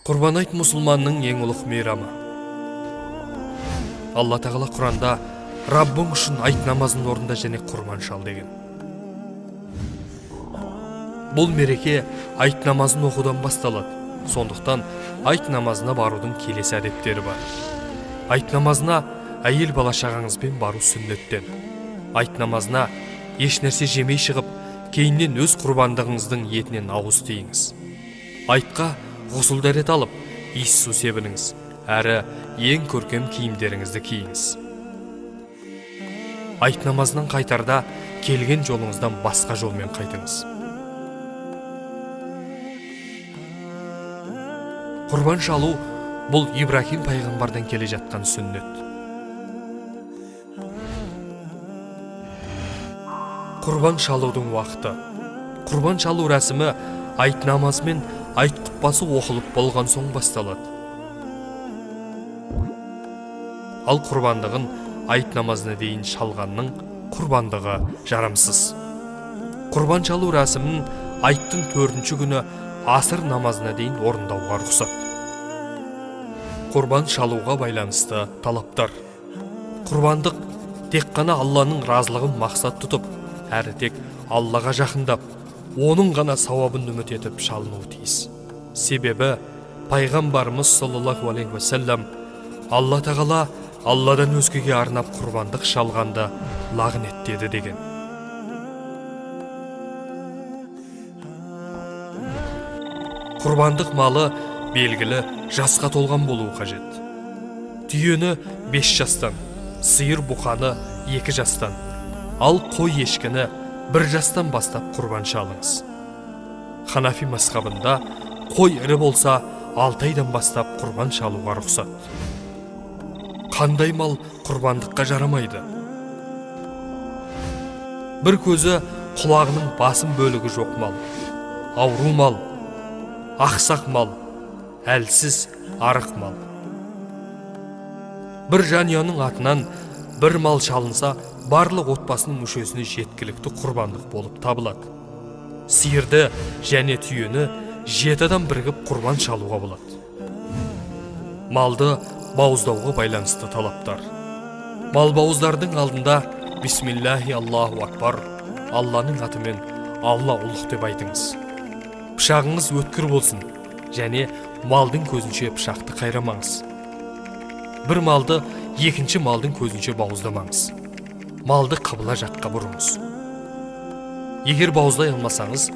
Құрбан айт мұсылманның ең ұлық мейрамы. Алла Тағала Құранда Раббың үшін айт намазын орында және құрбан шал деген. Бұл мереке айт намазын оқудан басталады. Сондықтан айт намазына барудың келесі әдептері бар. Айт намазына әйел бала шағаңызбен бару сүннеттен. Айт намазына еш нәрсе жемей шығып, кейіннен өз құрбандығыңыздың етінен ауыз тиіңіз. Айтқа ғұсыл дәрет алып, иіс су себініңіз, әрі ең көркем киімдеріңізді киіңіз. Айт намазынан қайтарда келген жолыңыздан басқа жолмен қайтыңыз. Құрбан шалу бұл Ибрахим пайғамбардан келе жатқан сүннет. Құрбан шалудың уақыты. Құрбан шалу рәсімі айт намазы мен айт құтпасы оқылып болған соң басталады. Ал құрбандығын айт намазына дейін шалғанның құрбандығы жарамсыз. Құрбан шалу рәсімін айттың 4-ші күні асыр намазына дейін орындауға рұқсат. Құрбан шалуға байланысты талаптар. Құрбандық тек қана Алланың разылығын мақсат тұтып, әрі тек Аллаға жақындап, оның ғана сауабын үміт етіп шалынуы тиіс. Себебі пайғамбарымыз саллаллаху алейхи уассалам Алла Тағала Алладан өзгеге арнап құрбандық шалғанды лағнеттеді деген. Құрбандық малы белгілі жасқа толған болуы қажет. Түйені 5 жастан, сиыр бұқаны 2 жастан, ал қой ешкіні 1 жастан бастап құрбан шалыңыз. Ханафи мазхабында қой ірі болса 6 айдан бастап құрбан шалуға рұқсат. Қандай мал құрбандыққа жарамайды? Бір көзі құлағының басым бөлігі жоқ мал, ауру мал, ақсақ мал, әлсіз арық мал. Бір жанұяның атынан бір мал шалынса, барлық отбасының мүшесіне жеткілікті құрбандық болып табылады. Сиырды және түйені 7 адам бірігіп құрбан шалуға болады. Малды бауыздауға байланысты талаптар. Мал бауыздардың алдында Бисмиллахи Аллаху акбар, Алланың атымен Алла ұлық деп айтыңыз. Пышағыңыз өткір болсын және малдың көзінше пышақты қайрамаңыз. Бір малды екінші малдың көзінше бауыздамаңыз. Малды қыбла жаққа бұрыңыз. Егер бауыздай алмасаңыз,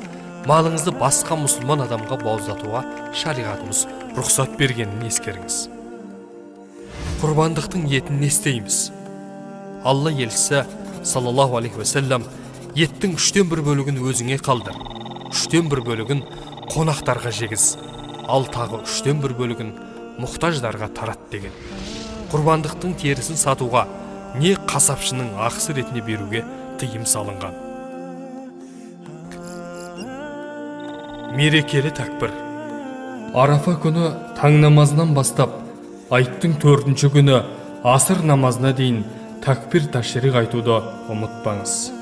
малыңызды басқа мұсылман адамға бауыздатуға шариғатымыз рұқсат бергенін ескеріңіз. Құрбандықтың етін не істейміз? Алла елшісі саллаллаху алейхи уассалам еттің 1/3 бөлігін өзіңе қалдыр, 1/3 бөлігін қонақтарға жегіз, ал тағы 1/3 бөлігін мұқтаждарға тарат деген. Құрбандықтың терісін сатуға не қасапшының ақысы ретінде беруге тыйым салынған. Мерекелі тәкбір. Арафа күні таң намазынан бастап айттың 4-ші күні асыр намазына дейін тәкбир ташрик айтуды ұмытпаңыз.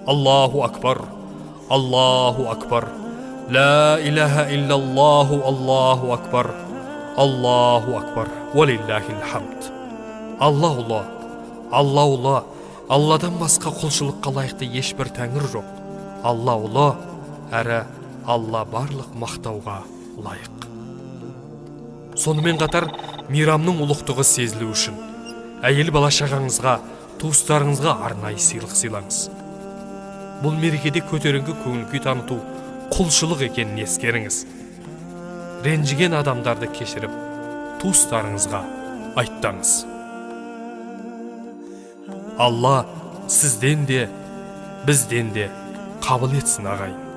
Аллаху акбар, Аллаху акбар, ла илаха иллаллаху, Аллаху акбар, Аллаху акбар, уалиллахил хамд. Алла ұлы, Алла ұлы, Алладан басқа құлшылыққа лайықты ешбір тәңір жоқ. Алла ұлы, әрі Алла барлық мақтауға лайық. Сонымен қатар мейрамның ұлықтығы сезілу үшін әйел бала шағаңызға, туыстарыңызға арнайы сыйлық сыйлаңыз. Бұл мерекеде көтеріңкі көңіл күй таныту құлшылық екенін ескеріңіз. Ренжіген адамдарды кешіріп, туыстарыңызға айттаңыз. Алла сізден де, бізден де қабыл етсін, ағайын.